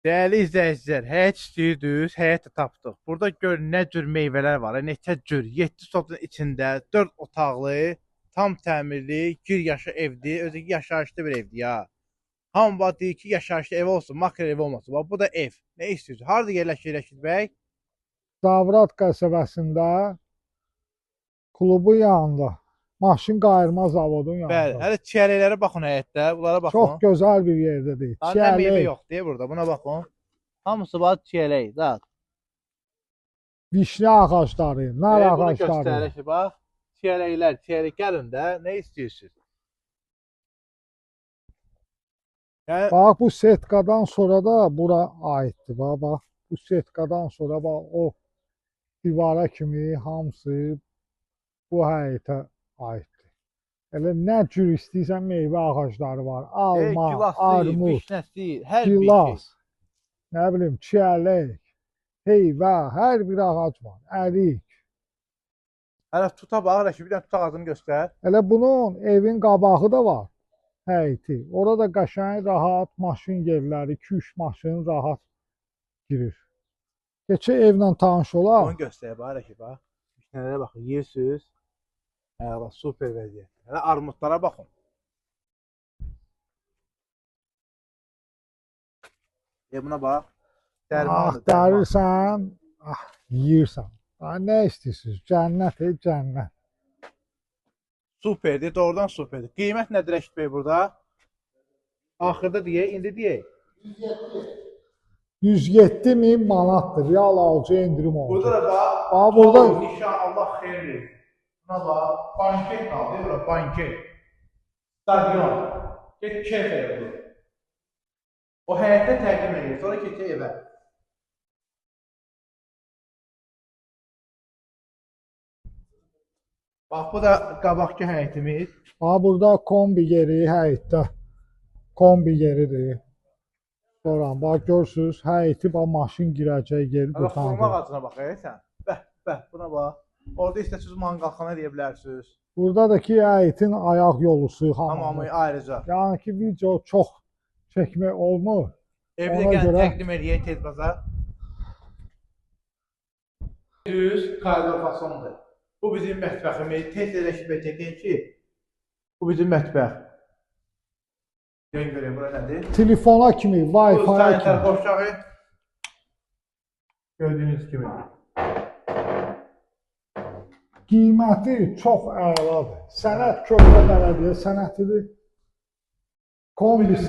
Dəyərli izləyicilər, həyət istəyirdiniz, həyət də tapdıq. Burada gör nə cür meyvələr var, neçə cür. 7 sotun içində 4 otaqlı, tam təmirli, gir yaşa evdir, özü ki yaşayışlı bir evdir ya. Hamı bax deyir ki, yaşayışlı ev olsun, makro ev olmasın. Bax bu da ev. Nə istəyirsiniz? Harada yerləşir Rəşid bəy? Zavrad qəsəbəsində klubun yanında, maşın qayırma zavodun yanında. Bəli, hələ çiyələklərə baxın həyətdə, bunlara baxın. Çox gözəl bir yerdədir. Daha nə meyvə Çiyələk, yoxdur burada, buna baxın. Hamısı bax çiyələk, zat. vişnə ağacları, nar Bunu ağacları. göstərir ki, bax. Çiyələklər, çiyələk gəlin də, nə istəyirsiniz? Yəni, Bax bu setkadan sonra da bura aiddir. Bax, bax bu setkadan sonra bax o divara kimi hamısı bu həyətə aiddir. Elə nə cür istəyirsən meyvə ağacları var. Alma, gilası, armud, vişnəsi, hər bir şey. gilas, nə bilim, çiyələk, heyvə, hər bir ağac var. Ərik. Hələ tuta bax, Rəşid, bir dənə tut ağacını göstər. Elə bunun evin qabağı da var, həyəti. Orada qəşəng rahat maşın yerləri, 2-3 maşın rahat girir. Keçək evlə tanış olaq. Onu göstər bax, Rəşid, bax. Vişnələrə baxın, yeyirsiniz. Əla, super vəziyyət. Hələ armudlara baxın. Buna bax. Dərmandır, dərman. Axtarırsan, ah, yeyirsən. Daha nə istəyirsiniz? Cənnət, ey, cənnət. Superdir, doğrudan superdir. Qiymət nədir Rəşid bəy burada? Axırda deyək, indi deyək. 107 min manatdır. Real alıcı endirim Burada olacaq. da bax, Bax, burada nişan Allah xeyir versin. Buna bax, banket aldı, bura banket. Stadion. Get keyf elə bunu. O həyətdə təqdim edir, sonra keçək evə. Bax, bu da qabaqki həyətimiz. Bax, burada kombi yeri həyətdə. Kombi yeridir. Sonra bax görürsüz, həyəti bax maşın girəcək yeri Hələ xurma burdandır. ağacına bax, ey sən. Bəh, bəh, buna bax. Orada istəsiniz manqalxana deyə bilərsiniz. Burada da ki həyətin ayaq yolusu Hamamı hamamı. ayrıca. Yəni ki video çox çəkmək olmur. Evi də Ona gəlin görə- təqdim eləyək tez bazar. Düz koridor fasondur. Bu bizim mətbəximiz. Tez elə bəy çəkək ki, bu bizim mətbəx. Gəlin görək bura nədir? Telefona kimi, Bu Wi-Fi-ya sanitar kimi. qovşağı. Gördüyünüz kimi. Qiyməti çox əladır. Sənəd Kövrə Bələdiyyə sənətidir. Kombisi